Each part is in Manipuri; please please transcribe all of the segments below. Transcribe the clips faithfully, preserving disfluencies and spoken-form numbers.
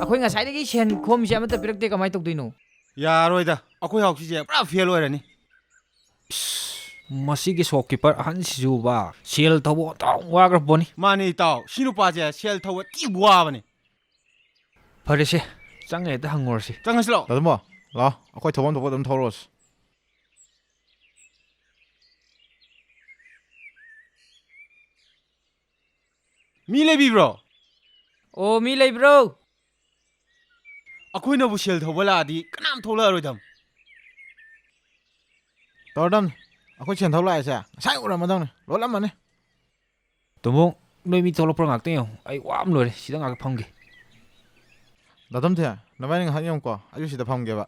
ꯑꯩꯈꯣꯏ ꯉꯁꯥꯏꯗꯒꯤ ꯁꯦꯟ ꯈꯣꯝꯃꯤꯁꯦ ꯑꯃꯠꯇ ꯄꯤꯔꯛꯇꯦ, ꯀꯃꯥꯏꯅ ꯇꯧꯗꯣꯏꯅꯣ? ꯌꯥꯔꯣꯏꯗ, ꯑꯩꯈꯣꯏ ꯍꯥꯎꯁꯤꯁꯦ ꯄꯨꯔꯥ ꯐꯦꯜ ꯑꯣꯏꯔꯅꯤ꯫ ꯃꯁꯤꯒꯤ ꯁꯣꯞꯀꯤꯄꯔ ꯑꯍꯟꯁꯤꯁꯨꯕ ꯁꯦꯜ ꯊꯧꯕ ꯑꯣꯟꯊꯣꯛ ꯋꯥꯈ꯭ꯔ ꯄꯣꯠꯅꯤ꯫ ꯃꯥꯅꯦ ꯏꯇꯥꯎ, ꯁꯤ ꯅꯨꯄꯥꯁꯦ ꯁꯦꯜ ꯊꯧꯕ ꯊꯤ ꯋꯥꯕꯅꯦ꯫ ꯐꯔꯦꯁꯦ, ꯆꯪꯉ ꯍꯦꯛꯇ ꯍꯪꯉꯨꯔꯁꯤ꯫ ꯆꯪꯉꯁꯤ ꯂꯥꯛꯑꯣ꯫ ꯗꯥ ꯇꯣꯝꯕ, ꯂꯥꯛꯑꯣ, ꯑꯩꯈꯣꯏ ꯊꯧꯐꯝ ꯊꯣꯛꯄ ꯑꯗꯨꯝ ꯊꯧꯔꯛꯑꯁꯤ꯫ ꯃꯤ ꯂꯩꯕꯤꯕ꯭ꯔꯣ? ꯑꯣ, ꯃꯤ ꯂꯩꯕ꯭ꯔꯣ? ꯑꯩꯈꯣꯏꯅꯕꯨ ꯁꯦꯜ ꯊꯧꯕ ꯂꯥꯛꯑꯗꯤ ꯀꯅꯥꯝ ꯊꯣꯛꯂꯛꯑꯔꯣꯏꯗꯝ꯫ ꯇꯧꯔꯗꯝꯅꯤ꯫ ꯑꯩꯈꯣꯏ ꯁꯦꯟ ꯊꯧ ꯂꯥꯛꯏꯁꯦ ꯉꯁꯥꯏ ꯎꯔꯝꯃꯗꯧꯅꯤ, ꯂꯣꯠꯂꯝꯃꯅꯤ꯫ ꯇꯣꯝꯕꯣ, ꯅꯣꯏ ꯃꯤ ꯊꯣꯛꯂꯛꯄ꯭ꯔꯥ ꯉꯥꯛꯇ ꯌꯦꯡꯉꯨ, ꯑꯩ ꯋꯥ ꯑꯃ ꯂꯣꯏꯔꯦ, ꯁꯤꯗ ꯉꯥꯛꯇ ꯐꯝꯒꯦ꯫ ꯗꯥ ꯇꯣꯝꯊꯤꯟ, ꯅꯕꯥꯏꯅꯤ ꯉꯥꯏꯍꯥꯛ ꯌꯦꯡꯉꯨꯀꯣ, ꯑꯩꯁꯨ ꯁꯤꯗ ꯐꯝꯒꯦꯕ꯫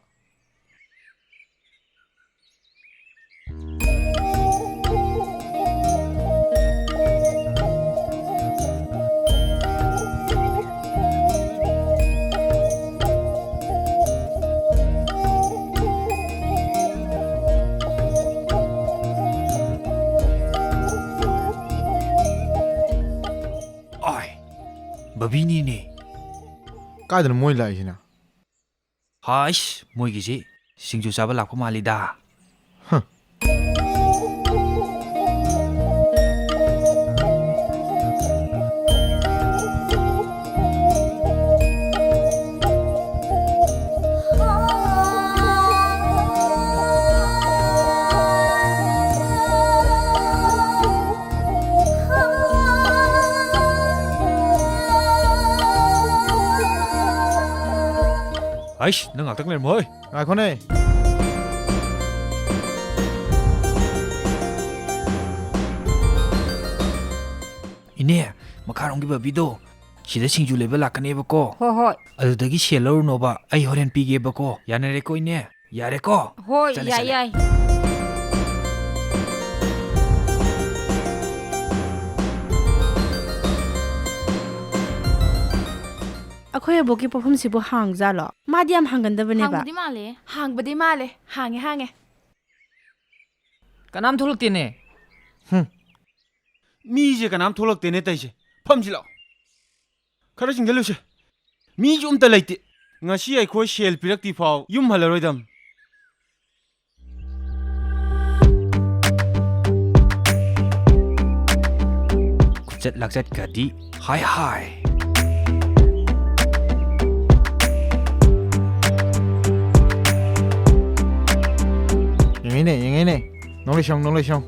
ꯑꯥꯏ, ꯕꯕꯤꯅꯤꯅꯦ꯫ ꯀꯥꯏꯗꯅꯣ ꯃꯣꯏ ꯂꯥꯛꯏꯁꯤꯅ? ꯍꯥꯏꯁ, ꯃꯣꯏꯒꯤꯁꯤ ꯁꯤꯡꯖꯨ ꯆꯥꯕ ꯂꯥꯛꯄ ꯃꯥꯜꯂꯤꯗ꯫ ꯍ꯫ ꯍꯩꯁ, ꯅꯪ ꯉꯥꯛꯇꯪ ꯂꯩꯔꯝꯃꯣ ꯍꯣꯏ꯫ ꯉꯥꯏꯈꯣꯅꯦ꯫ ꯏꯅꯦ, ꯃꯈꯥꯔꯣꯝꯒꯤ ꯕꯕꯤꯗꯣ ꯁꯤꯗ ꯁꯤꯡꯖꯨ ꯂꯩꯕ ꯂꯥꯛꯀꯅꯦꯕꯀꯣ꯫ ꯍꯣꯏ, ꯍꯣꯏ꯫ ꯑꯗꯨꯗꯒꯤ ꯁꯦꯜ ꯂꯧꯔꯨꯅꯣꯕ, ꯑꯩ ꯍꯣꯔꯦꯟ ꯄꯤꯒꯦꯕꯀꯣ꯫ ꯌꯥꯅꯔꯦꯀꯣ, ꯏꯅꯦ? ꯌꯥꯔꯦꯀꯣ? ꯍꯣꯏ, ꯆꯠꯂꯦ, ꯌꯥꯏ, ꯆꯠꯂꯦ꯫ ꯌꯥꯏ꯫ ꯑꯩꯈꯣꯏ ꯑꯕꯣꯛꯀꯤ ꯄꯣꯠꯐꯝꯁꯤꯕꯨ ꯍꯥꯡꯖꯥꯠꯂꯣ? ꯃꯥꯗꯤ ꯌꯥꯝ ꯍꯥꯡꯒꯟꯗꯕꯅꯦꯕ꯫ ꯍꯥꯡꯕꯗꯤ ꯃꯥꯜꯂꯦ꯫ ꯍꯥꯡꯕꯗꯤ ꯃꯥꯜꯂꯦ꯫ ꯍꯥꯡꯉꯦ, ꯍꯥꯡꯉꯦ꯫ ꯀꯅꯥꯝ ꯊꯣꯛꯂꯛꯇꯦꯅꯦ꯫ ꯍꯨꯝ꯫ ꯃꯤꯁꯦ ꯀꯅꯥꯝ ꯊꯣꯛꯂꯛꯇꯦꯅꯦ ꯇꯩꯁꯦ꯫ ꯐꯝꯁꯤ ꯂꯥꯛꯑꯣ꯫ ꯈꯔ ꯆꯤꯡꯁꯤꯜꯂꯨꯁꯦ꯫ ꯃꯤꯁꯨ ꯑꯝꯇ ꯂꯩꯇꯦ꯫ ꯉꯁꯤ ꯑꯩꯈꯣꯏ ꯁꯦꯜ ꯄꯤꯔꯛꯇ꯭ꯔꯤ ꯐꯥꯎ ꯌꯨꯝ ꯍꯜꯂꯔꯣꯏꯗꯝ꯫ ꯈꯨꯆꯠ ꯂꯥꯛꯆꯠꯀꯗꯤ ꯍꯥꯏ ꯍꯥꯏ꯫ ꯌꯦꯡꯉꯤꯅꯦ, ꯌꯦꯡꯉꯤꯅꯦ꯫ ꯅꯣꯡꯂꯩ ꯁꯣꯡ, ꯅꯣꯡꯂꯩ ꯁꯣꯡ꯫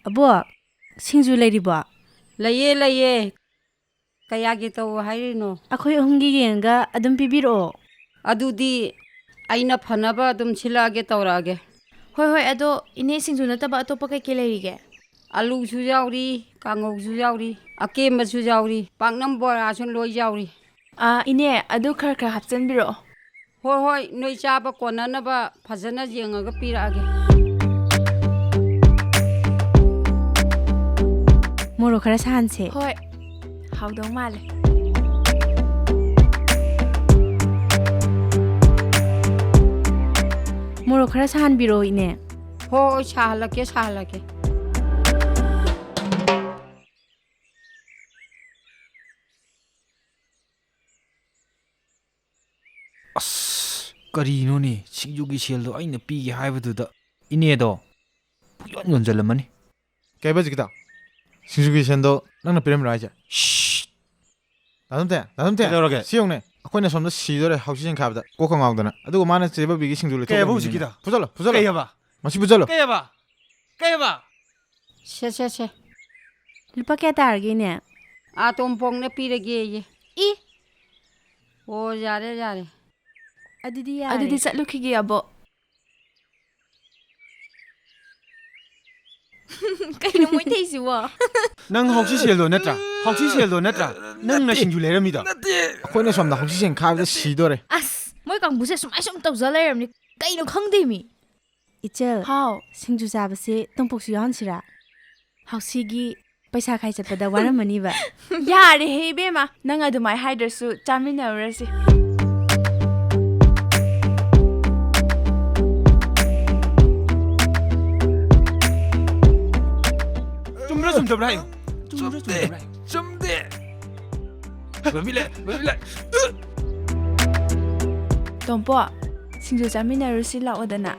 ꯑꯕꯣꯛ, ꯁꯤꯡꯖꯨ ꯂꯩꯔꯤꯕꯣ? ꯂꯩꯌꯦ, ꯂꯩꯌꯦ꯫ ꯀꯌꯥꯒꯤ ꯇꯧ ꯍꯥꯏꯔꯤꯅꯣ? ꯑꯩꯈꯣꯏ ꯑꯍꯨꯝꯒꯤ ꯌꯦꯡꯉꯒ ꯑꯗꯨꯝ ꯄꯤꯕꯤꯔꯛꯑꯣ꯫ ꯑꯗꯨꯗꯤ ꯑꯩꯅ ꯐꯅꯕ ꯑꯗꯨꯝ ꯁꯤꯜꯂꯛꯑꯒꯦ, ꯇꯧꯔꯛꯑꯒꯦ꯫ ꯍꯣꯏ, ꯍꯣꯏ, ꯑꯗꯣ ꯏꯅꯦ, ꯁꯤꯡꯖꯨ ꯅꯠꯇꯕ ꯑꯇꯣꯞꯄ ꯀꯩꯀꯩ ꯂꯩꯔꯤꯒꯦ? ꯑꯂꯨꯁꯨ ꯌꯥꯎꯔꯤ, ꯀꯥꯡꯉꯧꯁꯨ ꯌꯥꯎꯔꯤ, ꯑꯀꯦꯝꯕꯁꯨ ꯌꯥꯎꯔꯤ, ꯄꯥꯛꯅꯝ ꯕꯣꯔꯥꯁꯨ ꯂꯣꯏ ꯌꯥꯎꯔꯤ꯫ ꯑꯥ, ꯏꯅꯦ, ꯑꯗꯨ ꯈꯔ ꯈꯔ ꯍꯥꯞꯆꯤꯟꯕꯤꯔꯛꯑꯣ꯫ ꯍꯣꯏ, ꯍꯣꯏ, ꯅꯣꯏ ꯆꯥꯕ ꯀꯣꯟꯅꯅꯕ ꯐꯖꯅ ꯌꯦꯡꯉꯒ ꯄꯤꯔꯛꯑꯒꯦ꯫ ꯃꯣꯔꯣꯛ ꯈꯔ ꯁꯥꯍꯟꯁꯦ꯫ ꯍꯣꯏ, ꯍꯥꯎꯗꯧ ꯃꯥꯜꯂꯦ꯫ ꯃꯣꯔꯣꯛ ꯈꯔ ꯁꯥꯍꯟꯕꯤꯔꯛꯑꯣ, ꯏꯅꯦ꯫ ꯍꯣꯏ, ꯍꯣꯏ, ꯁꯥꯍꯜꯂꯛꯀꯦ, ꯁꯥꯍꯜꯂꯛꯀꯦ꯫ ꯑꯁ, ꯀꯔꯤꯅꯣꯅꯦ? ꯁꯤꯡꯖꯨꯒꯤ ꯁꯦꯜꯗꯣ ꯑꯩꯅ ꯄꯤꯒꯦ ꯍꯥꯏꯕꯗꯨꯗ ꯏꯅꯦꯗꯣ ꯄꯨꯌꯣꯟ ꯌꯣꯟꯖꯜꯂꯝꯃꯅꯤ꯫ ꯀꯩꯕ ꯍꯧꯖꯤꯛꯀꯤꯗꯣ? ꯁꯤꯡꯖꯨꯒꯤ ꯁꯦꯜꯗꯣ ꯅꯪꯅ ꯄꯤꯔꯝꯃꯤꯔꯣ ꯍꯥꯏꯁꯦ? ꯁꯤꯠ! ꯗꯥ ꯊꯝꯇꯦ, ꯗꯥ ꯊꯝꯇꯦ! ꯀꯩꯗꯧꯔꯒꯦ? ꯁꯤ ꯌꯦꯡꯉꯨꯅꯦ, ꯑꯩꯈꯣꯏꯅ ꯁꯣꯝꯗ ꯁꯤꯗꯣꯔꯦ ꯍꯥꯎꯁꯤ ꯆꯦꯡꯈꯥꯏꯕꯗ, ꯀꯣꯛꯀ ꯉꯥꯎꯗꯅ꯫ ꯑꯗꯨꯒ ꯃꯥꯅ ꯆꯦ ꯕꯕꯤꯒꯤ ꯁꯤꯡꯖꯨ ꯀꯩ ꯍꯥꯏꯕ ꯂꯩꯊꯣꯛꯂꯝꯃꯤꯅꯤꯅꯦ꯫ ꯍꯧꯖꯤꯛꯀꯤꯗꯣ? ꯐꯨꯖꯜꯂꯣ, ꯐꯨꯖꯜꯂꯣ꯫ ꯀꯩ ꯍꯥꯏꯕ? ꯃꯁꯤ ꯐꯨꯖꯜꯂꯣ꯫ ꯀꯩ ꯍꯥꯏꯕ? ꯀꯩ ꯍꯥꯏꯕ? ꯁꯦ, ꯁꯦ, ꯁꯦ꯫ ꯂꯨꯄꯥ ꯀꯌꯥ ꯇꯥꯔꯒꯦ, ꯏꯅꯦ? ꯑꯥ, ꯇꯣꯝꯄꯣꯛꯅ ꯄꯤꯔꯒꯦꯌꯦ꯫ ꯏ! ꯑꯣ, ꯌꯥꯔꯦ, ꯌꯥꯔꯦ꯫ ꯑꯗꯨꯗꯤ ꯌꯥꯔꯦ꯫ ꯑꯗꯨꯗꯤ ꯆꯠꯂꯨꯈꯤꯒꯦ, ꯑꯕꯣꯛ꯫ ꯀꯩꯅꯣ ꯃꯣꯏ ꯇꯧꯏꯁꯤꯕꯣ? ꯅꯪ ꯍꯥꯎꯁꯤ ꯁꯦꯜꯗꯣ ꯅꯠꯇ꯭ꯔꯥ? ꯍꯥꯎꯁꯤ ꯁꯦꯜꯗꯣ ꯅꯠꯇ꯭ꯔꯥ? ꯅꯪꯅ ꯅꯠꯇꯦ꯫ ꯁꯤꯡꯖꯨ ꯂꯩꯔꯝꯃꯤꯗꯣ? ꯅꯠꯇꯦ꯫ ꯑꯩꯈꯣꯏꯅ ꯁꯣꯝꯗ ꯍꯥꯎꯁꯤ ꯁꯦꯜ ꯈꯥꯏꯕꯗ ꯁꯤꯗꯣꯔꯦ꯫ ꯑꯁ, ꯃꯣꯏ ꯀꯥꯡꯕꯨꯁꯦ ꯁꯨꯃꯥꯏ ꯁꯨꯝ ꯇꯧꯖ ꯂꯩꯔꯝꯅꯤ꯫ ꯀꯩꯅꯣ ꯈꯪꯗꯦ ꯃꯤ꯫ ꯏꯆꯜ, ꯍꯥꯎ꯫ ꯁꯤꯡꯖꯨ ꯆꯥꯕꯁꯦ ꯇꯣꯝꯄꯣꯛꯁꯨ ꯌꯥꯎꯍꯟꯁꯤꯔꯥ? ꯍꯥꯎꯁꯤꯒꯤ ꯄꯩꯁꯥ ꯈꯥꯏ ꯆꯠꯄꯗ ꯋꯥꯔꯝꯃꯅꯤꯕ꯫ ꯌꯥꯔꯦꯍꯦ ꯏꯕꯦꯝꯃ, ꯅꯪ ꯑꯗꯨꯃꯥꯏ ꯍꯥꯏꯗ꯭ꯔꯁꯨ ꯆꯥꯃꯤꯟꯅꯔꯨꯔꯁꯤ꯫ ꯆꯨꯝꯕ꯭ꯔꯥ ꯆꯨꯝꯗꯕ꯭ꯔꯥ ꯍꯥꯏꯌꯨ꯫ ꯆꯨꯝꯕ꯭ꯔꯥ ꯆꯨꯝꯗꯦ꯫ ꯆꯨꯝꯗꯕ꯭ꯔꯥ ꯍꯥꯏꯌꯨ꯫ ꯆꯨꯝꯗꯦ꯫ ꯕꯕꯤꯂꯦ, ꯕꯕꯤꯂꯦ꯫ ꯇꯣꯝꯄꯣ, ꯁꯤꯡꯖꯨ ꯆꯥꯃꯤꯟꯅꯔꯨꯁꯤ ꯂꯥꯛꯑꯣꯗꯅ꯫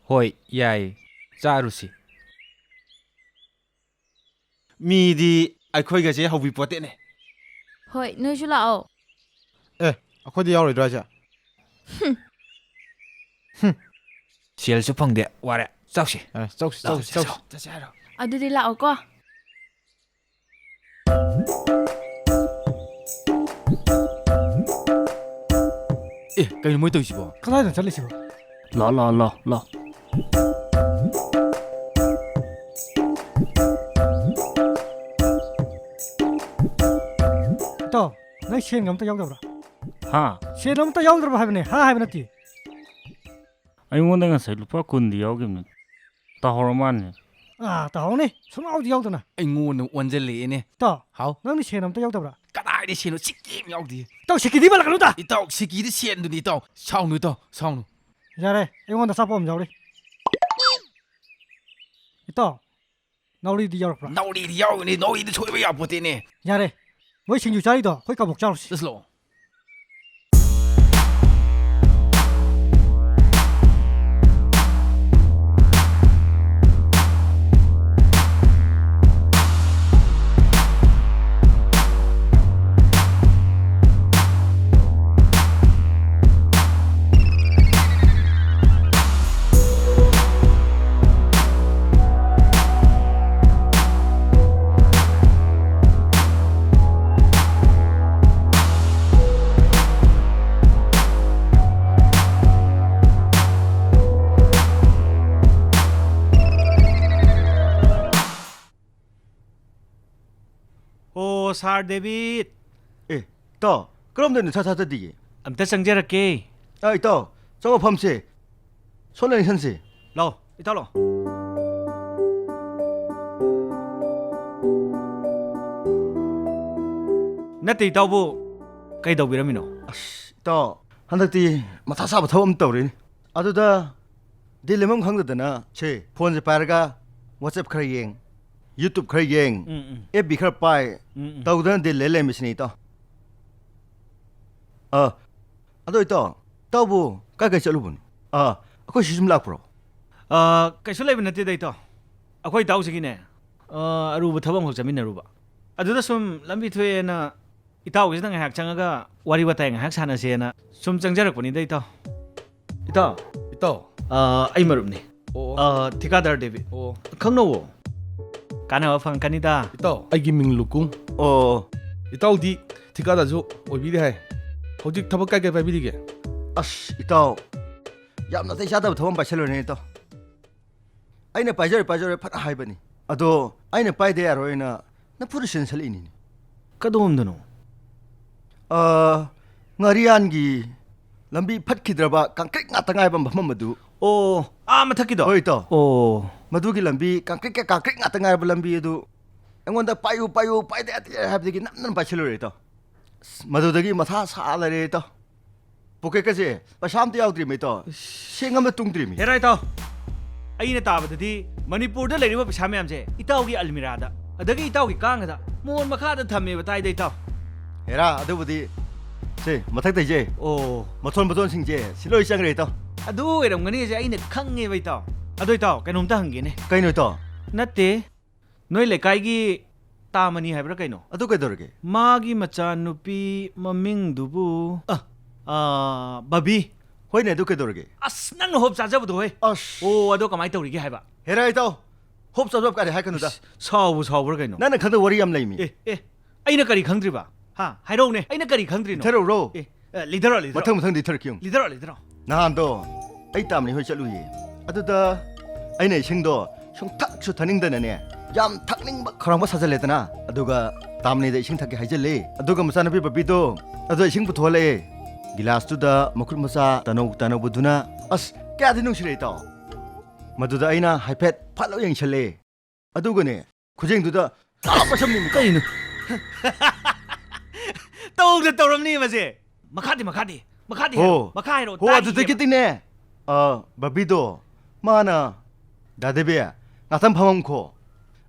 ꯍꯣꯏ, ꯌꯥꯏ꯫ ꯆꯥꯔꯨꯁꯤ꯫ ꯃꯤꯗꯤ ꯑꯩꯈꯣꯏꯒꯁꯦ ꯍꯧꯕꯤꯄꯣꯠꯇꯦꯅꯦ꯫ ꯍꯣꯏ, ꯅꯣꯏꯁꯨ ꯂꯥꯛꯑꯣ꯫ ꯑꯦ, ꯑꯩꯈꯣꯏꯗꯤ ꯌꯥꯎꯔꯣꯏꯗ꯭ꯔꯣ ꯍꯥꯏꯁꯦ? ꯍꯨꯝ꯫ ꯍꯨꯝ꯫ ꯁꯦꯜꯁꯨ ꯐꯪꯗꯦ, ꯋꯥꯔꯦ꯫ ꯆꯥꯎꯁꯤ꯫ ꯑꯦ, ꯆꯧꯁꯤ, ꯂꯥꯛꯑꯣ, ꯆꯧꯁꯤ, ꯆꯧꯁꯤ꯫ ꯆꯠꯁꯦ ꯍꯥꯏꯔꯣ? ꯑꯗꯨꯗꯤ ꯂꯥꯛꯑꯣꯀꯣ꯫ ꯑꯦ, ꯀꯩꯅꯣ ꯃꯣꯏ ꯇꯧꯔꯤꯁꯤꯕꯣ? ꯀꯗꯥꯏꯗ ꯆꯠꯂꯤꯁꯤꯕꯣ? ꯂꯥꯛꯑꯣ, ꯂꯥꯛꯑꯣ, ꯂꯥꯛꯑꯣ, ꯂꯥꯛꯑꯣ꯫ ꯏꯇꯥꯎ, ꯅꯪ ꯁꯦꯟꯒ ꯑꯝꯇ ꯌꯥꯎꯗꯕ꯭ꯔꯥ? ꯍꯥ? ꯁꯦꯟ ꯑꯝꯇ ꯌꯥꯎꯗ꯭ꯔꯕ ꯍꯥꯏꯕꯅꯦ, ꯍꯥ ꯍꯥꯏꯕ ꯅꯠꯇꯦ꯫ ꯑꯩꯉꯣꯟꯗ ꯉꯁꯥꯏ ꯂꯨꯄꯥ ꯀꯨꯟꯗꯤ ꯌꯥꯎꯈꯤꯕꯅꯤ꯫ ꯇꯥꯍꯧꯔ ꯃꯥꯜꯂꯦ꯫ ꯑꯥ, ꯇꯥꯍꯧꯅꯦ꯫ ꯁꯨꯡꯌꯥꯎꯗꯤ ꯌꯥꯎꯗꯅ꯫ ꯑꯩꯉꯣꯟꯗ ꯑꯣꯟꯁꯤꯜꯂꯛꯑꯦꯅꯦ꯫ ꯏꯇꯥꯎ, ꯍꯥꯎ? ꯅꯪꯗꯤ ꯁꯦꯟ ꯑꯝꯇ ꯌꯥꯎꯗꯕ꯭ꯔꯥ? ꯀꯗꯥꯏꯗ ꯁꯦꯟꯅꯣ? ꯁꯤꯀꯤ ꯑꯃ ꯌꯥꯎꯗꯦ꯫ ꯏꯇꯥꯎ, ꯁꯤꯀꯤꯗꯤ ꯄꯜꯂꯛꯀꯅꯨꯗ꯫ ꯏꯇꯥꯎ, ꯁꯤꯀꯤꯗꯤ ꯁꯦꯟꯗꯨꯅꯤ, ꯏꯇꯥꯎ꯫ ꯁꯥꯎꯅꯨ, ꯏꯇꯥꯎ, ꯁꯥꯎꯅꯨ꯫ ꯌꯥꯔꯦ, ꯑꯩꯉꯣꯟꯗ ꯑꯆꯥꯄꯣꯠ ꯑꯃ ꯌꯥꯎꯔꯤ꯫ ꯏꯇꯥꯎ, ꯅꯥꯎꯔꯤꯗꯤ ꯌꯥꯎꯔꯛꯄ꯭ꯔꯥ? ꯅꯥꯎꯔꯤꯗꯤ ꯌꯥꯎꯒꯅꯤ, ꯅꯥꯎꯔꯤꯗꯤ ꯁꯣꯏꯕ ꯌꯥꯄꯣꯠꯇꯦꯅꯦ꯫ ꯌꯥꯔꯦ, ꯃꯣꯏ ꯁꯤꯡꯖꯨ ꯆꯥꯔꯤꯗꯣ ꯑꯩꯈꯣꯏ ꯀꯕꯣꯛ ꯆꯥꯔꯨꯁꯤ꯫ ꯆꯠꯂꯣ꯫ ꯁꯥꯔ ꯗꯦꯕꯤꯠ! ꯑꯦ, ꯏꯇꯥꯎ, ꯀꯔꯝꯗꯅꯣ ꯏꯊꯥ ꯊꯥꯖꯗꯤꯌꯦ? ꯑꯝꯇ ꯆꯪꯖꯔꯛꯀꯦ꯫ ꯑ, ꯏꯇꯥꯎ, ꯆꯪꯉꯛꯑꯣ, ꯐꯝꯁꯦ꯫ ꯁꯣꯝꯗ ꯅꯤꯡꯁꯟꯁꯦ꯫ ꯂꯥꯛꯑꯣ, ꯏꯇꯥꯎ, ꯂꯥꯛꯑꯣ꯫ ꯅꯠꯇꯦ, ꯏꯇꯥꯎꯕꯨ ꯀꯩꯗꯧꯕꯤꯔꯝꯃꯤꯅꯣ? ꯑꯁ, ꯏꯇꯥꯎ, ꯍꯟꯗꯛꯇꯤ ꯃꯊꯥ ꯁꯥꯕ ꯊꯕꯛ ꯑꯃ ꯇꯧꯔꯤꯅꯤ꯫ ꯑꯗꯨꯗ ꯗꯤꯜ ꯂꯦꯟꯐꯝ ꯈꯪꯗꯗꯅ ꯁꯦ ꯐꯣꯟꯁꯦ ꯄꯥꯏꯔꯒ WhatsApp ꯈꯔ ꯌꯦꯡ, YouTube ꯈꯔ ꯌꯦꯡ, ꯎꯝ, ꯎꯝ꯫ F B ꯈꯔ ꯄꯥꯏ, ꯎꯝ, ꯎꯝ꯫ ꯇꯧꯗꯅ ꯗꯤꯜ ꯂꯦꯟ ꯂꯩꯔꯝꯃꯤꯁꯤꯅꯤ, ꯏꯇꯥꯎ꯫ ꯑ, ꯑꯗꯣ ꯏꯇꯥꯎ, ꯏꯇꯥꯎꯕꯨ ꯀꯥꯏ ꯀꯥꯏ ꯆꯠꯂꯨꯕꯅꯣ? ꯑ, ꯑꯩꯈꯣꯏ ꯁꯤ ꯁꯨꯝ ꯂꯥꯛꯄ꯭ꯔꯣ? ꯑ, ꯀꯩꯁꯨ ꯂꯩꯕ ꯅꯠꯇꯦꯗ, ꯏꯇꯥꯎ꯫ ꯑꯩꯈꯣꯏ ꯏꯇꯥꯎꯁꯤꯒꯤꯅꯦ, ꯑ, ꯑꯔꯨꯕ ꯊꯕꯛ ꯑꯃꯈꯛ ꯆꯠꯃꯤꯟꯅꯔꯨꯕ꯫ ꯑꯗꯨꯗ ꯁꯨꯝ ꯂꯝꯕꯤ ꯊꯣꯛꯑꯦꯅ ꯏꯇꯥꯎꯒꯤꯁꯤꯗ ꯉꯥꯏꯍꯥꯛ ꯆꯪꯉꯒ ꯋꯥꯔꯤ ꯋꯥꯇꯥꯏ ꯉꯥꯏꯍꯥꯛ ꯁꯥꯟꯅꯁꯦꯅ ꯁꯨꯝ ꯆꯪꯖꯔꯛꯄꯅꯤꯗ, ꯏꯇꯥꯎ꯫ ꯏꯇꯥꯎ꯫ ꯏꯇꯥꯎ꯫ ꯑ, ꯑꯩ ꯃꯔꯨꯞꯅꯤ꯫ ꯑꯣ꯫ ꯑ, ꯊꯤꯀꯥꯗꯥꯔ ꯗꯦꯕꯤꯠ꯫ ꯑꯣ꯫ ꯈꯪꯅꯧꯋꯣ꯫ ꯀꯥꯟꯅꯕ ꯐꯪꯉꯛꯀꯅꯤꯗ꯫ ꯏꯇꯥꯎ, ꯑꯩꯒꯤ ꯃꯤꯡ ꯂꯨꯀꯨꯡ꯫ ꯑꯣ꯫ ꯏꯇꯥꯎꯗꯤ ꯊꯤꯀꯥꯗꯥꯔꯁꯨ ꯑꯣꯏꯕꯤꯔꯦ ꯍꯥꯏ꯫ ꯍꯧꯖꯤꯛ ꯊꯕꯛ ꯀꯥꯏ ꯀꯥꯏ ꯄꯥꯏꯕꯤꯔꯤꯒꯦ? ꯑꯁ, ꯏꯇꯥꯎ, ꯌꯥꯝ ꯅꯥꯇꯩ ꯆꯥꯗꯕ ꯊꯕꯛ ꯑꯃ ꯄꯥꯏꯁꯜꯂꯨꯔꯦꯅꯦ, ꯏꯇꯥꯎ꯫ ꯑꯩꯅ ꯄꯥꯏꯖꯔꯣꯏ, ꯄꯥꯏꯖꯔꯣꯏ ꯐꯅ ꯍꯥꯏꯕꯅꯤ꯫ ꯑꯗꯣ ꯑꯩꯅ ꯄꯥꯏꯗ ꯌꯥꯔꯣꯏꯅ ꯅꯝꯐꯨꯗ ꯆꯦꯟꯁꯜꯂꯛꯏꯅꯤꯅꯦ꯫ ꯀꯗꯣꯝꯗꯅꯣ? ꯑ, ꯉꯥꯔꯤꯌꯥꯟꯒꯤ ꯂꯝꯕꯤ ꯐꯠꯈꯤꯗ꯭ꯔꯕ ꯀꯪꯀ꯭ꯔꯤꯠ ꯉꯥꯛꯇ ꯉꯥꯏꯕ ꯃꯐꯝ ꯑꯗꯨ꯫ ꯑꯣ, ꯑꯥ ꯃꯊꯛꯀꯤꯗꯣ? ꯍꯣꯏ, ꯏꯇꯥꯎ꯫ ꯑꯣ꯫ ꯃꯗꯨꯒꯤ ꯂꯝꯕꯤ ꯀꯪꯀ꯭ꯔꯤꯠꯀ ꯀꯪꯀ꯭ꯔꯤꯠ ꯉꯥꯛꯇ ꯉꯥꯏꯔꯕ ꯂꯝꯕꯤ ꯑꯗꯨ ꯑꯩꯉꯣꯟꯗ "ꯄꯥꯏꯌꯨ, ꯄꯥꯏꯌꯨ, ꯄꯥꯏꯗ ꯌꯥꯗꯦ" ꯍꯥꯏꯕꯗꯒꯤ ꯅꯝꯗꯅ ꯄꯥꯏꯁꯜꯂꯨꯔꯦ, ꯏꯇꯥꯎ꯫ ꯑꯁ, ꯃꯗꯨꯗꯒꯤ ꯃꯊꯥ ꯁꯥ ꯂꯩꯔꯦ, ꯏꯇꯥꯎ꯫ ꯄꯣꯀꯦꯠꯀꯁꯦ ꯄꯩꯁꯥ ꯑꯝꯇ ꯌꯥꯎꯗ꯭ꯔꯤꯃꯤ, ꯏꯇꯥꯎ꯫ ꯁꯦꯡ ꯑꯃ ꯇꯨꯡꯗ꯭ꯔꯤꯃꯤ꯫ ꯍꯦꯔꯥ, ꯏꯇꯥꯎ, ꯑꯩꯅ ꯇꯥꯕꯗꯗꯤ ꯃꯅꯤꯄꯨꯔꯗ ꯂꯩꯔꯤꯕ ꯄꯩꯁꯥ ꯃꯌꯥꯝꯁꯦ ꯏꯇꯥꯎꯒꯤ ꯑꯜꯃꯤꯔꯥꯗ, ꯑꯗꯒꯤ ꯏꯇꯥꯎꯒꯤ ꯀꯥꯡꯒꯗ, ꯃꯣꯟ ꯃꯈꯥꯗ ꯊꯝꯃꯦꯕ ꯇꯥꯏꯗ, ꯏꯇꯥꯎ꯫ ꯍꯦꯔꯥ, ꯑꯗꯨꯕꯨꯗꯤ ꯁꯦ ꯃꯊꯛꯇꯩꯁꯦ ꯑꯣ꯫ ꯃꯊꯣꯟ ꯃꯊꯣꯟꯁꯤꯡꯁꯦ ꯁꯤ ꯂꯣꯏ ꯆꯪꯈ꯭ꯔꯦ, ꯏꯇꯥꯎ꯫ ꯑꯗꯨ ꯑꯣꯏꯔꯝꯒꯅꯤꯁꯦ ꯑꯩꯅ ꯈꯪꯉꯦꯕ, ꯏꯇꯥꯎ꯫ ꯑꯗꯣ, ꯏꯇꯥꯎ, ꯀꯩꯅꯣꯝꯇ ꯍꯪꯒꯦꯅꯦ꯫ ꯀꯩꯅꯣ, ꯏꯇꯥꯎ? ꯅꯠꯇꯦ, ꯅꯣꯏ ꯂꯩꯀꯥꯏꯒꯤ ꯇꯥꯃꯅꯤ ꯍꯥꯏꯕ꯭ꯔꯥ ꯀꯩꯅꯣ? ꯑꯗꯨ ꯀꯩꯗꯧꯔꯒꯦ? ꯃꯥꯒꯤ ꯃꯆꯥꯅꯨꯄꯤ ꯃꯃꯤꯡꯗꯨꯕꯨ, ꯑ, ꯑ, ꯕꯕꯤ꯫ ꯍꯣꯏꯅꯦ, ꯑꯗꯨ ꯀꯩꯗꯧꯔꯒꯦ? ꯑꯁ, ꯅꯪꯅ ꯍꯣꯞ ꯆꯥꯖꯕꯗꯣ, ꯍꯣꯏ꯫ ꯑꯁ꯫ ꯑꯣ, ꯑꯗꯣ ꯀꯃꯥꯏꯅ ꯇꯧꯔꯤꯒꯦ ꯍꯥꯏꯕ? ꯍꯦꯔꯥ, ꯏꯇꯥꯎ, ꯍꯣꯞ ꯆꯥꯖꯕ ꯀꯥꯏꯗꯤ ꯍꯥꯏꯀꯅꯨꯗ꯫ ꯏꯁ, ꯁꯥꯎꯕꯨ ꯁꯥꯎꯕ꯭ꯔꯥ ꯀꯩꯅꯣ? ꯅꯪꯅ ꯈꯪꯗꯕ ꯋꯥꯔꯤ ꯌꯥꯝ ꯂꯩꯃꯤ꯫ ꯑꯦ, ꯑꯦ, ꯑꯩꯅ ꯀꯔꯤ ꯈꯪꯗ꯭ꯔꯤꯕ? ꯍꯥ, ꯍꯥꯏꯔꯛꯎꯅꯦ, ꯑꯩꯅ ꯀꯔꯤ ꯈꯪꯗ꯭ꯔꯤꯅꯣ? ꯂꯤꯊꯔꯛꯎꯔꯣ? ꯑꯦ, ꯑ, ꯂꯤꯊꯔꯛꯑꯣ, ꯂꯤꯊꯔꯛꯑꯣ꯫ ꯃꯊꯪ ꯃꯊꯪ ꯂꯤꯊꯔꯛꯀꯦ ꯌꯦꯡꯉꯨ꯫ ꯂꯤꯊꯔꯛꯑꯣ, ꯂꯤꯊꯔꯛꯑꯣ꯫ ꯅꯍꯥꯟꯗꯣ ꯑꯩ ꯇꯥꯃꯅꯤ ꯍꯣꯏ ꯆꯠꯂꯨꯏꯌꯦ꯫ ꯑꯗꯨꯗ ꯑꯩꯅ ꯏꯁꯤꯡꯗꯣ ꯁꯨꯡꯊꯛꯁꯨ ꯊꯛꯅꯤꯡꯗꯅꯅꯦ, ꯌꯥꯝ ꯊꯛꯅꯤꯡꯕ ꯈꯧꯔꯥꯡꯕ ꯁꯥꯖꯜꯂꯦꯗꯅ꯫ ꯑꯗꯨꯒ ꯇꯥꯝꯅꯤꯗ ꯏꯁꯤꯡ ꯊꯛꯀꯦ ꯍꯥꯏꯖꯜꯂꯦ꯫ ꯑꯗꯨꯒ ꯃꯆꯥꯅꯨꯄꯤ ꯕꯕꯤꯗꯣ ꯑꯗꯣ ꯏꯁꯤꯡ ꯄꯨꯊꯣꯛꯍꯜꯂꯛꯑꯦ꯫ ꯒꯤꯂꯥꯁꯇꯨꯗ ꯃꯈꯨꯠ ꯃꯆꯥ ꯇꯅꯧ ꯇꯅꯧꯕꯗꯨꯅ, ꯑꯁ, ꯀꯌꯥꯗꯤ ꯅꯨꯡꯁꯤꯔꯦ ꯏꯇꯥꯎ꯫ ꯃꯗꯨꯗ ꯑꯩꯅ ꯍꯥꯏꯐꯦꯠ ꯐꯠ ꯂꯥꯎ ꯌꯦꯡꯁꯜꯂꯦ꯫ ꯑꯗꯨꯒꯅꯦ, ꯈꯨꯖꯦꯡꯗꯨꯗ ꯇꯥꯞ ꯄꯥꯏꯁꯟꯕꯅꯤ꯫ ꯀꯩꯅꯣ? ꯇꯧꯗ ꯇꯧꯔꯝꯅꯤ ꯃꯁꯦ꯫ ꯃꯈꯥꯗꯤ, ꯃꯈꯥꯗꯤ, ꯃꯈꯥꯗꯤ ꯍꯥꯏꯔꯣ, ꯑꯣ꯫ ꯃꯈꯥ ꯍꯥꯏꯔꯣ, ꯍꯣ, ꯇꯥꯈꯤꯒꯦꯕ꯫ ꯑꯗꯨꯗꯒꯤꯗꯤꯅꯦ, ꯑ, ꯕꯕꯤꯗꯣ, ꯃꯥꯅ, "ꯗꯥ ꯗꯦꯕꯤ, ꯉꯥꯛꯇꯪ ꯐꯝꯃꯝꯈꯣ꯫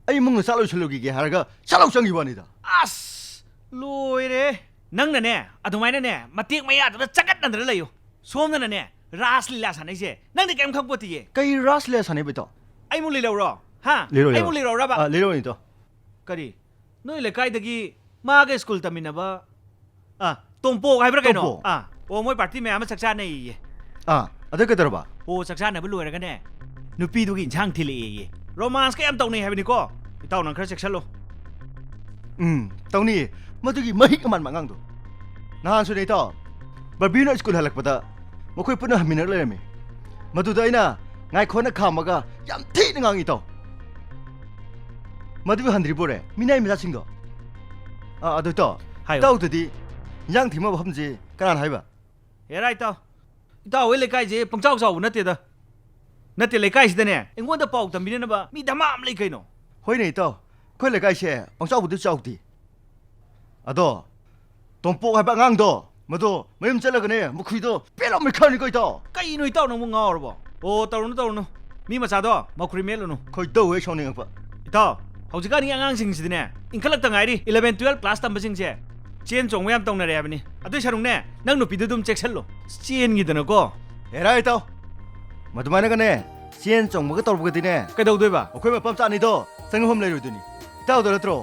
ꯑꯩ ꯏꯃꯨꯡꯗ ꯆꯥꯛ ꯂꯣꯏꯁꯜꯂꯨꯈꯤꯒꯦ," ꯍꯥꯏꯔꯒ ꯁꯠ ꯂꯥꯎ ꯆꯪꯈꯤꯕ ꯋꯥꯅꯤꯗ꯫ ꯑꯁ! ꯂꯣꯏꯔꯦ꯫ ꯅꯪꯅꯅꯦ, ꯑꯗꯨꯃꯥꯏꯅꯅꯦ, ꯃꯇꯦꯛ ꯃꯌꯥꯗꯨꯗ ꯆꯒꯠꯅꯗꯅ ꯂꯩꯌꯨ꯫ ꯁꯣꯝꯗꯅꯅꯦ, ꯔꯥꯁ ꯂꯤꯂꯥ ꯁꯥꯟꯅꯩꯁꯦ꯫ ꯅꯪꯗꯤ ꯀꯩꯝ ꯈꯪꯄꯣꯠꯇꯤꯌꯦ꯫ ꯀꯩ ꯔꯥꯁ ꯂꯤꯂꯥ ꯁꯥꯟꯅꯩꯕ ꯏꯇꯥꯎ? ꯑꯩꯃꯨꯛ ꯂꯤꯔꯧꯔꯣ? ꯍꯥ? ꯂꯤꯔꯣ, ꯂꯤꯔꯣ꯫ ꯑꯩꯃꯨꯛ ꯂꯤꯔꯧꯔꯕ? ꯑꯥ, ꯂꯤꯔꯣꯅꯦ ꯏꯇꯥꯎ꯫ ꯀꯔꯤ? ꯅꯣꯏ ꯂꯩꯀꯥꯏꯗꯒꯤ ꯃꯥꯒ ꯁ꯭ꯀꯨꯜ ꯇꯝꯃꯤꯟꯅꯕ, ꯑꯥ, ꯇꯣꯝꯄꯣꯛ ꯍꯥꯏꯕ꯭ꯔꯥ ꯀꯩꯅꯣ? ꯇꯣꯝꯄꯣꯛ꯫ ꯑꯥ, ꯑꯣ, ꯃꯣꯏ ꯄꯥꯔꯇꯤ ꯃꯌꯥꯝ ꯑꯃ ꯆꯥꯛ ꯆꯥꯅꯩꯌꯦ꯫ ꯑꯥ, ꯑꯗꯨ ꯀꯩꯗꯧꯔꯕ? ꯑꯣ, ꯆꯥꯛ ꯆꯥꯅꯕ ꯂꯣꯏꯔꯒꯅꯦ, ꯅꯨꯄꯤꯗꯨꯒꯤ ꯏꯟꯁꯥꯡ ꯊꯤꯜꯂꯛꯑꯦꯌꯦ꯫ ꯔꯣꯃꯥꯟꯁꯀ ꯌꯥꯝ ꯇꯧꯅꯩ ꯍꯥꯏꯕꯅꯤꯀꯣ꯫ ꯏꯇꯥꯎ, ꯅꯪ ꯈꯔ ꯆꯦꯛꯁꯜꯂꯣ꯫ ꯎꯝ, ꯇꯧꯅꯤꯌꯦ꯫ ꯃꯗꯨꯒꯤ ꯃꯍꯤꯛ ꯑꯃꯥꯟꯕ ꯑꯉꯥꯡꯗꯣ꯫ ꯅꯍꯥꯟꯁꯨꯅꯦ ꯏꯇꯥꯎ, ꯕꯔꯕꯤꯅ ꯁ꯭ꯀꯨꯜ ꯍꯜꯂꯛꯄꯗ ꯃꯈꯣꯏ ꯄꯨꯟꯅ ꯍꯟꯃꯤꯟꯅꯔ ꯂꯩꯔꯝꯃꯤ꯫ ꯃꯗꯨꯗ ꯑꯩꯅ ꯉꯥꯏꯈꯣꯅ ꯈꯥꯝꯃꯒ ꯌꯥꯝ ꯊꯤꯅ ꯉꯥꯡꯉꯤ ꯏꯇꯥꯎ꯫ ꯃꯗꯨꯕꯨ ꯍꯟꯗ꯭ꯔꯤꯕꯣꯔꯦ, ꯃꯤꯅꯥꯏ ꯃꯆꯥꯁꯤꯡꯗꯣ? ꯑꯥ, ꯑꯗꯨ ꯏꯇꯥꯎ, ꯍꯥꯏꯌꯣ꯫ ꯏꯇꯥꯎꯗꯗꯤ ꯏꯟꯖꯥꯡ ꯊꯤꯡꯕ ꯃꯐꯝꯁꯤ ꯀꯅꯥꯅ ꯍꯥꯏꯕ? ꯍꯦꯔꯥ ꯏꯇꯥꯎ, ꯏꯇꯥꯎ ꯍꯣꯏ ꯂꯩꯀꯥꯏꯁꯦ ꯄꯪꯆꯥꯎ ꯆꯥꯎꯕ ꯅꯠꯇꯦꯗ꯫ ꯅꯠꯇꯦ, ꯂꯩꯀꯥꯏꯁꯤꯗꯅꯦ, ꯑꯩꯉꯣꯟꯗ ꯄꯥꯎ ꯇꯝꯕꯤꯅꯅꯕ ꯃꯤ ꯗꯃꯥ ꯑꯃ ꯂꯩ ꯀꯩꯅꯣ꯫ ꯍꯣꯏꯅꯦ ꯏꯇꯥꯎ, ꯑꯩꯈꯣꯏ ꯂꯩꯀꯥꯏꯁꯦ ꯄꯪꯆꯥꯎꯕꯨꯗꯤ ꯆꯥꯎꯗꯦ꯫ ꯑꯗꯣ ꯇꯣꯝꯄꯣꯛ ꯍꯥꯏꯕ ꯑꯉꯥꯡꯗꯣ, ꯃꯗꯣ ꯃꯌꯨꯝ ꯆꯠꯂꯒꯅꯦ, ꯃꯈꯨꯏꯗꯣ ꯄꯦꯠ ꯂꯥꯎ ꯃꯩꯈꯥꯅꯤꯀꯣ ꯏꯇꯥꯎ꯫ ꯀꯩꯅꯣ ꯏꯇꯥꯎ ꯅꯪꯕꯨ ꯉꯥꯎꯔꯕꯣ? ꯑꯣ, ꯇꯧꯔꯨꯅꯨ, ꯇꯧꯔꯨꯅꯨ꯫ ꯃꯤ ꯃꯆꯥꯗꯣ ꯃꯈꯨꯔꯤ ꯃꯦꯠꯂꯨꯅꯨ꯫ ꯈꯣꯏꯗꯧ ꯍꯦꯛ ꯁꯥꯎꯅꯤꯡꯉꯛꯄ꯫ ꯏꯇꯥꯎ, ꯍꯧꯖꯤꯛꯀꯥꯟꯒꯤ ꯑꯉꯥꯡꯁꯤꯡꯁꯤꯗꯤꯅꯦ, ꯏꯟꯈꯠꯂꯛꯇ ꯉꯥꯏꯔꯤ, eleven twelve class ꯇꯝꯕꯁꯤꯡꯁꯦ ꯆꯦꯟ ꯆꯣꯡꯕ ꯌꯥꯝ ꯇꯧꯅꯔꯦ ꯍꯥꯏꯕꯅꯤ꯫ ꯑꯗꯨꯏ ꯁꯔꯨꯛꯅꯦ, ꯅꯪ ꯅꯨꯄꯤꯗꯨ ꯑꯗꯨꯝ ꯆꯦꯛꯁꯜꯂꯣ꯫ ꯆꯦꯟꯈꯤꯗꯅꯀꯣ꯫ ꯍꯦꯔꯥ ꯏꯇꯥꯎ, ꯃꯗꯨꯃꯥꯏꯅꯒꯅꯦ, ꯆꯦꯟ ꯆꯣꯡꯕꯒ ꯇꯧꯔꯛꯄꯗꯤꯅꯦ, ꯀꯩꯗꯧꯗꯣꯏꯕ? ꯑꯩꯈꯣꯏ ꯃꯄꯥ ꯃꯆꯥ ꯑꯅꯤꯗꯣ ꯆꯪꯐꯝ ꯂꯩꯔꯣꯏꯗꯣꯏꯅꯤ꯫ ꯏꯇꯥꯎꯗ ꯅꯠꯇ꯭ꯔꯣ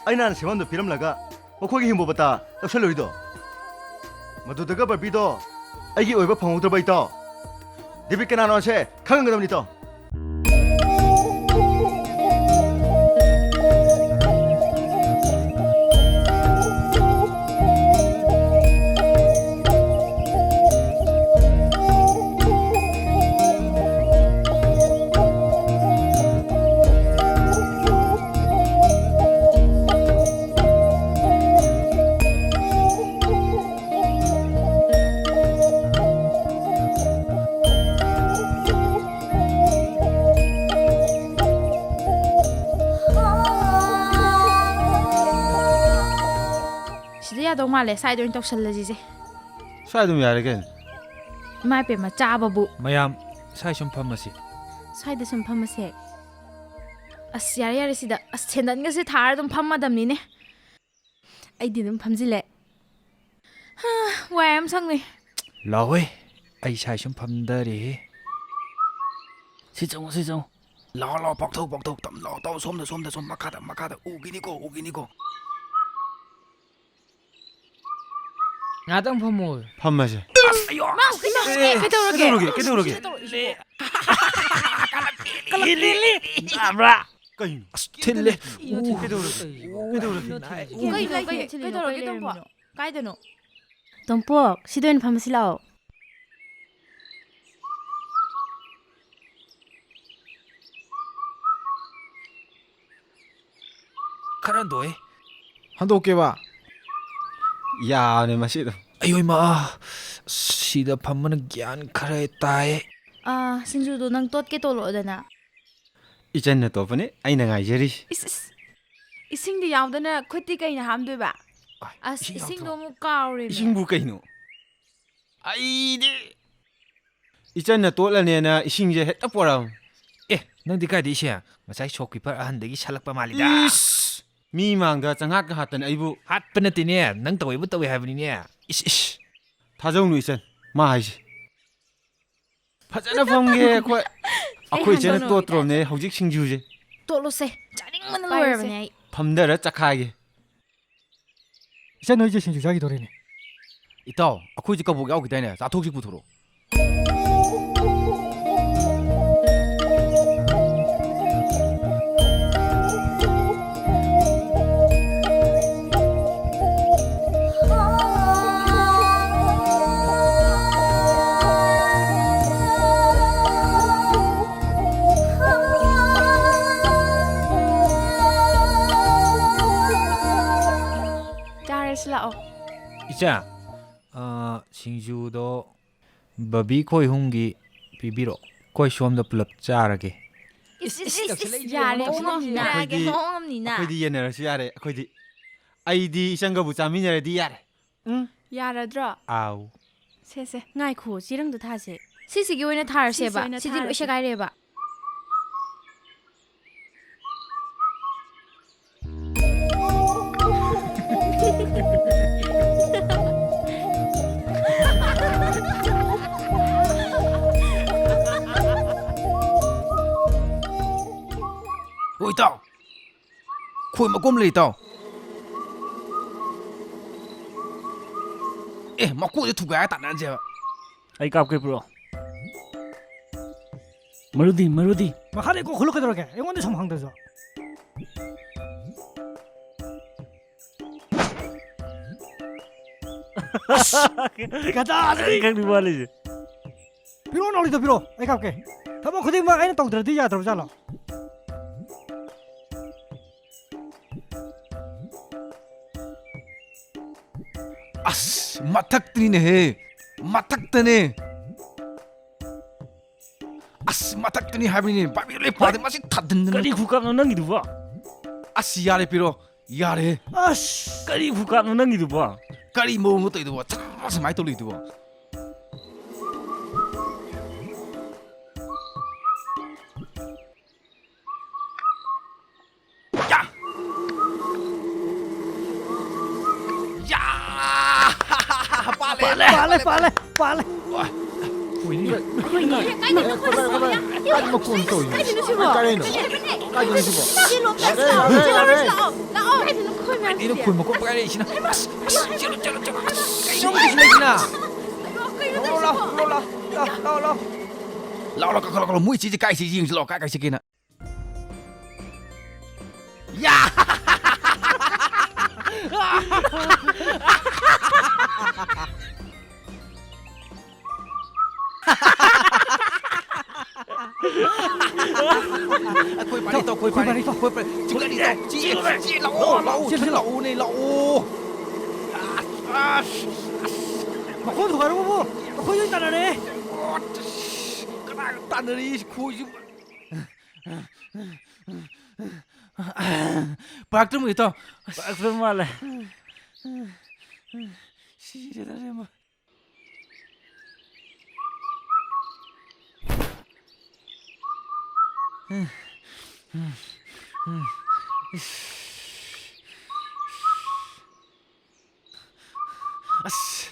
ꯑꯩ ꯅꯍꯥꯟ ꯁꯦꯝꯐꯝꯗꯣ ꯄꯤꯔꯝꯂꯒ ꯃꯈꯣꯏꯒꯤ ꯍꯤꯡꯕꯣ ꯄꯇꯥ ꯂꯧꯁꯜꯂꯨꯏꯗꯣ? ꯃꯗꯨꯗꯒ ꯕꯔꯕꯤꯗꯣ ꯑꯩꯒꯤ ꯑꯣꯏꯕ ꯐꯪꯍꯧꯗ꯭ꯔꯕ ꯏꯇꯥꯎ? ꯗꯦꯕꯤꯠ ꯀꯅꯥꯅꯣꯁꯦ ꯈꯪꯒꯗꯕꯅꯤ ꯏꯇꯥꯎ꯫ ꯇꯧ ꯃꯥꯜꯂꯦ, ꯁ꯭ꯋꯥꯏꯗ ꯑꯣꯏꯅ ꯇꯧꯁꯜꯂꯁꯤꯁꯦ꯫ ꯁ꯭ꯋꯥꯏ ꯑꯗꯨꯝ ꯌꯥꯔꯦ ꯀꯩꯅꯣ꯫ ꯏꯃꯥ ꯏꯄꯦꯝꯃ, ꯆꯥꯕꯕꯨ꯫ ꯃꯌꯥꯝ, ꯁ꯭ꯋꯥꯏ ꯁꯨꯝ ꯐꯝꯃꯁꯤ꯫ ꯁ꯭ꯋꯥꯏꯗ ꯁꯨꯝ ꯐꯝꯃꯁꯦ꯫ ꯑꯁ, ꯌꯥꯔꯦ, ꯌꯥꯔꯦ, ꯁꯤꯗ꯫ ꯑꯁ, ꯁꯦꯟꯗꯟꯒꯁꯦ ꯊꯥꯔ ꯑꯗꯨꯝ ꯐꯝꯃꯗꯝꯅꯤꯅꯦ꯫ ꯑꯩꯗꯤ ꯑꯗꯨꯝ ꯐꯝꯖꯤꯜꯂꯦ꯫ ꯍꯥ, ꯋꯥꯏ ꯌꯥꯝ ꯁꯪꯉꯦ꯫ ꯂꯥꯎꯍꯦ, ꯑꯩ ꯁ꯭ꯋꯥꯏ ꯁꯨꯝ ꯐꯝꯗꯔꯦꯍꯦ꯫ ꯁꯤ ꯆꯪꯉꯣ, ꯁꯤ ꯆꯪꯉꯣ꯫ ꯂꯥꯎ, ꯂꯥꯎ, ꯄꯥꯛꯊꯧ, ꯄꯥꯛꯊꯧ, ꯇꯝ ꯂꯥꯎ, ꯇꯧ, ꯁꯣꯝꯗ, ꯁꯣꯝꯗ, ꯁꯣꯝ, ꯃꯈꯥꯗ, ꯃꯈꯥꯗ, ꯎꯈꯤꯅꯤꯀꯣ, ꯎꯈꯤꯅꯤꯀꯣ꯫ ꯉꯥꯛꯇꯪ ꯐꯝꯃꯣ꯫ ꯐꯝꯃꯁꯦ꯫ ꯑꯁ, ꯑꯌꯣ! ꯏꯃꯥ, ꯏꯃꯥ, ꯑꯦ, ꯀꯩꯗꯧꯔꯒꯦ? ꯀꯩꯗꯧꯔꯒꯦ? ꯀꯩꯗꯧꯔꯒꯦ? ꯀꯩꯗꯧꯔꯒꯦ? ꯀꯩꯗꯧꯔꯒꯦ? ꯀꯩꯗꯧꯔꯒꯦ? ꯀꯩꯗꯧꯔꯒꯦ? ꯀꯩꯗꯧꯔꯒꯦ? ꯀꯩꯗꯧꯔꯒꯦ? ꯇꯥꯕ꯭ꯔꯥ? ꯀꯩꯅꯣ? ꯑꯁ, ꯊꯤꯜꯂꯦ꯫ ꯎ꯫ ꯀꯩꯗꯧꯔꯒꯦ? ꯀꯩꯗꯧꯔꯒꯦ? ꯀꯩꯅꯣ, ꯀꯩꯅꯣ, ꯀꯩꯗꯧꯔꯒꯦ? ꯀꯩꯅꯣ, ꯀꯩꯗꯧꯔꯒꯦ, ꯀꯩꯗꯧꯔꯒꯦ, ꯇꯣꯝꯄꯣꯛ? ꯀꯥꯏꯗꯅꯣ? ꯇꯣꯝꯄꯣꯛ, ꯁꯤꯗ ꯑꯣꯏꯅ ꯐꯝꯃꯁꯤ ꯂꯥꯛꯑꯣ꯫ ꯈꯔ ꯍꯟꯗꯣꯛꯑꯦ꯫ ꯍꯟꯗꯣꯛꯀꯦꯕ? ꯌꯥꯕꯅꯦ ꯃꯁꯤ ꯑꯗꯨꯝ꯫ ꯑꯌꯣ ꯏꯃꯥ, ꯁꯤꯗ ꯐꯝꯕꯅ ꯒ꯭ꯌꯥꯟ ꯈꯔ ꯇꯥꯏ꯫ ꯑꯥ, ꯁꯤꯡꯖꯨꯗꯣ ꯅꯪ ꯇꯣꯠꯀꯦ ꯇꯣꯠꯂꯛꯑꯣꯗꯅ꯫ ꯏꯆꯟꯅ ꯇꯣꯠꯄꯅꯦ ꯑꯩꯅ ꯉꯥꯏꯖꯔꯤꯁꯦ꯫ ꯏꯁ, ꯏꯁ꯫ ꯏꯁꯤꯡꯗꯤ ꯌꯥꯎꯗꯅ ꯈꯨꯠꯇꯤ ꯀꯩꯅ ꯍꯥꯝꯗꯣꯏꯕ? ꯑꯥꯏ, ꯑꯁ, ꯏꯁꯤꯡ ꯏꯁꯤꯡꯗꯣ ꯌꯥꯎꯗ꯭ꯔꯣ? ꯑꯃꯨꯛ ꯀꯥꯎꯔꯦꯃꯤ꯫ ꯏꯁꯤꯡꯕꯨ ꯀꯩꯅꯣ? ꯑꯩꯗꯤ꯫ ꯏꯆꯟꯅ ꯇꯣꯠꯂꯅꯦꯅ ꯏꯁꯤꯡꯁꯦ ꯍꯦꯛꯇ ꯄꯣꯔꯛꯑꯕꯅꯤ꯫ ꯑꯦ, ꯅꯪꯗꯤ ꯀꯥꯏꯗ ꯏꯁꯤꯡ? ꯉꯁꯥꯏ shopkeeper ꯑꯍꯟꯗꯒꯤ ꯁꯠꯂꯛꯄ ꯃꯥꯜꯂꯤꯗ꯫ ꯏꯁ! ꯃꯤ ꯃꯥꯡꯗ ꯆꯪꯍꯥꯠꯀ ꯍꯥꯠꯇꯅ ꯑꯩꯕꯨ꯫ ꯍꯥꯠꯄ ꯅꯠꯇꯦꯅꯦ, ꯅꯪ ꯇꯧꯋꯦꯕꯨ ꯇꯧꯋꯦ ꯍꯥꯏꯕꯅꯤꯅꯦ꯫ ꯏꯁ, ꯏꯁ꯫ ꯊꯥꯖꯧꯅꯨ ꯏꯆꯟ, ꯃꯥ ꯍꯥꯏꯁꯦ꯫ ꯐꯖꯅ ꯐꯝꯒꯦ ꯑꯩꯈꯣꯏ꯫ ꯑꯩꯈꯣꯏ ꯏꯆꯟꯅ ꯍꯥꯟꯅ ꯇꯣꯠꯇ꯭ꯔꯣꯝꯅꯦ ꯍꯧꯖꯤꯛ ꯁꯤꯡꯖꯨꯁꯦ꯫ ꯇꯣꯠꯂꯣꯁꯦ, ꯆꯥꯅꯤꯡꯕꯅ ꯄꯥꯏꯔꯁꯦ꯫ ꯂꯣꯏꯔꯕꯅꯦ ꯑꯩ꯫ ꯐꯝꯊꯔ ꯆꯈꯥꯏꯒꯦ꯫ ꯏꯆꯟ, ꯅꯣꯏꯁꯦ ꯁꯤꯡꯖꯨ ꯆꯥꯈꯤꯗꯣꯔꯦꯅꯦ꯫ ꯏꯇꯥꯎ, ꯑꯩꯈꯣꯏꯁꯦ ꯀꯕꯣꯛ ꯌꯥꯎꯈꯤꯗꯥꯏꯅꯦ? ꯆꯥꯊꯣꯛꯁꯤ ꯄꯨꯊꯣꯔꯛꯑꯣ꯫ ꯆꯥꯔꯁꯤ ꯂꯥꯛꯑꯣ꯫ ꯏꯆꯥ, ꯑ, ꯁꯤꯡꯖꯨꯗꯣ ꯕꯕꯤ ꯈꯣꯏ ꯑꯍꯨꯝꯒꯤ ꯄꯤꯕꯤꯔꯛꯑꯣ꯫ ꯑꯩꯈꯣꯏ ꯁꯣꯝꯗ ꯄꯨꯂꯞ ꯆꯥꯔꯒꯦ꯫ ꯏꯁ, ꯏꯁ, ꯏꯁ, ꯏꯁ, ꯌꯥꯔꯦ, ꯃꯑꯣꯡ ꯑꯃꯅꯤꯅ꯫ ꯑꯩꯈꯣꯏꯗꯤ, ꯃꯑꯣꯡ ꯑꯃꯅꯤꯅ꯫ ꯑꯩꯈꯣꯏꯗꯤ ꯌꯦꯟꯅꯔꯁꯨ ꯌꯥꯔꯦ꯫ ꯑꯩꯈꯣꯏꯗꯤ ꯑꯩꯗꯤ ꯏꯆꯪꯒꯕꯨ ꯆꯥꯃꯤꯟꯅꯔꯗꯤ ꯌꯥꯔꯦ꯫ ꯎꯝ꯫ ꯌꯥꯔꯗ꯭ꯔꯣ? ꯑꯥꯎ꯫ ꯁꯦ, ꯁꯦ, ꯉꯥꯏꯈꯣ, ꯆꯦꯔꯪꯗꯣ ꯊꯥꯁꯦ꯫ ꯁꯤꯁꯤꯒꯤ ꯑꯣꯏꯅ ꯊꯥꯔꯁꯦꯕ꯫ ꯁꯤꯁꯤ ꯑꯣꯏꯅ ꯁꯤꯗꯤ ꯂꯣꯏ ꯊꯥꯔꯁꯦ꯫ ꯁꯦꯒꯥꯏꯔꯦꯕ꯫ ꯍꯣꯏ, ꯏꯇꯥꯎ꯫ ꯈꯣꯏ ꯃꯀꯨꯝ ꯂꯩ, ꯏꯇꯥꯎ꯫ ꯑꯦ, ꯃꯀꯣꯛꯁꯦ ꯊꯨꯒꯥꯏꯔ ꯇꯥꯟꯅꯔꯁꯦꯕ꯫ ꯑꯩ ꯀꯥꯞꯀꯦ, ꯄꯨꯔꯛꯑꯣ꯫ ꯃꯔꯨꯗꯤ, ꯃꯔꯨꯗꯤ꯫ ꯃꯈꯥꯗꯩ ꯀꯣꯛ ꯈꯨꯠꯂꯨ ꯀꯩꯗꯧꯔꯒꯦ? ꯑꯩꯉꯣꯟꯗ ꯁꯨꯝ ꯍꯪꯗ꯭ꯔꯁꯨ꯫ ꯑꯁ! ꯒꯗꯥꯁꯦ! ꯈꯪꯗꯤ ꯋꯥꯠꯂꯤꯁꯦ꯫ ꯄꯤꯔꯛꯑꯣ, ꯅꯥꯎꯔꯤꯗꯣ ꯄꯤꯔꯛꯑꯣ, ꯑꯩ ꯀꯥꯞꯀꯦ꯫ ꯊꯕꯛ ꯈꯨꯗꯤꯡꯃꯛ ꯑꯩꯅ ꯇꯧꯗ꯭ꯔꯗꯤ ꯌꯥꯗ꯭ꯔꯕ ꯖꯥꯠꯂꯣ? ꯑꯁ, ꯃꯊꯛꯇꯅꯤꯅꯦꯍꯦ, ꯃꯊꯛꯇꯅꯦ꯫ ꯑꯁ, ꯃꯊꯛꯇꯅꯤ ꯍꯥꯏꯕꯅꯤꯅꯦ, ꯄꯥꯏꯕꯤꯗ ꯂꯣꯏ ꯐꯥꯗꯦ, ꯃꯁꯤ ꯊꯥꯗꯟꯗꯅ꯫ ꯀꯔꯤ ꯈꯨꯀꯥꯞꯅꯣ ꯅꯪꯒꯤꯗꯨꯕꯣ? ꯑꯁ, ꯌꯥꯔꯦ, ꯄꯤꯔꯛꯑꯣ, ꯌꯥꯔꯦ꯫ ꯑꯁ! ꯀꯔꯤ ꯈꯨꯀꯥꯞꯅꯣ ꯅꯪꯒꯤꯗꯨꯕꯣ? ꯀꯔꯤ ꯃꯑꯣꯡꯅꯣ ꯇꯧꯔꯤꯗꯨꯕꯣ? ꯆꯔꯥ ꯁꯨꯃꯥꯏꯅ ꯇꯧ ꯂꯩꯗꯨꯕꯣ? ꯌꯥ! ꯌꯥ! ꯄꯥꯜꯂꯦ, ꯄꯥꯜꯂꯦ, ꯄꯥꯜꯂꯦ, ꯄꯥꯜꯂꯦ꯫ ꯄꯥꯜꯂꯦ꯫ ꯋꯥ! ꯍꯨꯏꯅꯤ꯫ ꯍꯨꯏꯅꯤ꯫ ꯀꯥꯏꯗꯅꯣ ꯈꯣꯏꯅ ꯁꯤꯕꯣ? ꯀꯥꯏꯗꯅꯣ ꯃꯈꯣꯟ ꯇꯧꯔꯤꯁꯦ? ꯀꯥꯏꯗꯅꯣ ꯁꯤꯕꯣ? ꯀꯥꯏꯗꯅꯣ ꯁꯤꯕꯣ? ꯁꯤ ꯂꯣꯝꯗ ꯌꯥꯔꯦ, ꯂꯥꯛꯑꯣ, ꯌꯥꯔꯦ, ꯁꯤ ꯌꯥꯔꯦ꯫ ꯂꯣꯝꯗ ꯂꯥꯛꯑꯣ, ꯂꯥꯛꯑꯣ꯫ ꯀꯥꯏꯗꯅꯣ ꯈꯣꯏ ꯃꯌꯥꯝꯁꯤꯗꯤ? ꯀꯥꯏꯗꯅꯣ ꯈꯣꯏ ꯃꯀꯣꯛ ꯄꯥꯏꯔꯛꯏꯁꯤꯅ? ꯑꯁ, ꯑꯁ, ꯆꯦꯜꯂꯨ, ꯆꯦꯜꯂꯨ, ꯆꯦꯜꯂꯨ꯫ ꯑꯁ, ꯀꯩꯅꯣ ꯇꯧꯔꯤꯁꯤꯅ? ꯑꯩꯃ, ꯀꯩꯅꯣ ꯂꯥꯛꯑꯣ, ꯂꯥꯛꯑꯣ, ꯇꯧꯔꯤꯁꯤꯕꯣ? ꯂꯥꯛꯑꯣ, ꯂꯥꯛꯑꯣ, ꯂꯥꯛꯑꯣ, ꯂꯥꯛꯑꯣ, ꯂꯥꯛꯑꯣ, ꯂꯥꯛꯑꯣ꯫ ꯂꯥꯛꯑꯣ, ꯂꯥꯛꯑꯣ, ꯀꯥꯈꯠꯂꯣ, ꯀꯥꯈꯠꯂꯣ, ꯃꯣꯏ ꯆꯦꯁꯦ ꯀꯥꯏ ꯆꯦ ꯌꯦꯡꯁꯤ ꯂꯥꯛꯑꯣ, ꯀꯥꯏ, ꯀꯥꯏ ꯆꯠꯀꯦꯅ꯫ ꯌꯥ! ꯑꯩꯈꯣꯏ ꯄꯥꯔꯤ ꯇꯧ, ꯑꯩꯈꯣꯏ ꯄꯥꯔꯤ, ꯑꯩꯈꯣꯏ ꯄꯥꯔꯤ꯫ ꯆꯤꯡꯒꯜꯂꯤ ꯇꯧ, ꯆꯦ, ꯆꯦ, ꯂꯥꯛꯑꯣ, ꯂꯥꯛꯑꯣ, ꯆꯦꯜꯂꯨ, ꯂꯥꯛꯑꯣ꯫ ꯂꯥꯛꯑꯣꯅꯦ, ꯂꯥꯛꯑꯣ꯫ ꯑꯁ, ꯑꯁ, ꯑꯁ꯫ ꯃꯈꯣꯟ ꯊꯨꯒꯥꯏꯔꯨꯕꯕꯨ ꯑꯩꯈꯣꯏ ꯂꯣꯏ ꯇꯥꯟꯅꯔꯦ꯫ ꯑꯣ, ꯑꯁ, ꯀꯅꯥꯒ ꯇꯥꯟꯅꯔꯤ ꯈꯣꯏꯁꯤꯕꯨ? ꯄꯥꯔꯛꯇ꯭ꯔꯃ ꯏꯇꯥꯎ꯫ ꯄꯥꯔꯛꯇ꯭ꯔ ꯃꯥꯜꯂꯦ꯫ ꯁꯤꯔꯦꯗ ꯑꯔꯦꯝꯕ꯫ ꯑꯁ꯫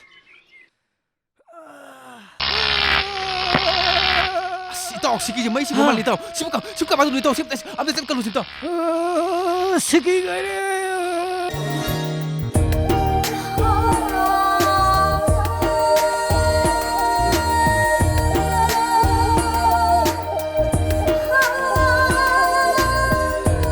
ꯑꯁ, ꯏꯇꯥꯎ, ꯁꯤꯒꯤꯁꯦ ꯃꯩꯁꯤ ꯍꯥ? ꯃꯃꯜ ꯏꯇꯥꯎ꯫ ꯁꯤꯕꯨ ꯀ-, ꯁꯤꯕꯨ ꯀꯃꯥꯏꯅ ꯇꯧꯗꯣꯏꯅꯣ ꯏꯇꯥꯎ? ꯁꯤ ꯑꯝꯇ, ꯑꯝꯇ ꯆꯠꯀꯅꯨ ꯁꯤ ꯏꯇꯥꯎ꯫ ꯑ, ꯁꯤꯒꯤ ꯉꯥꯏꯔꯦ꯫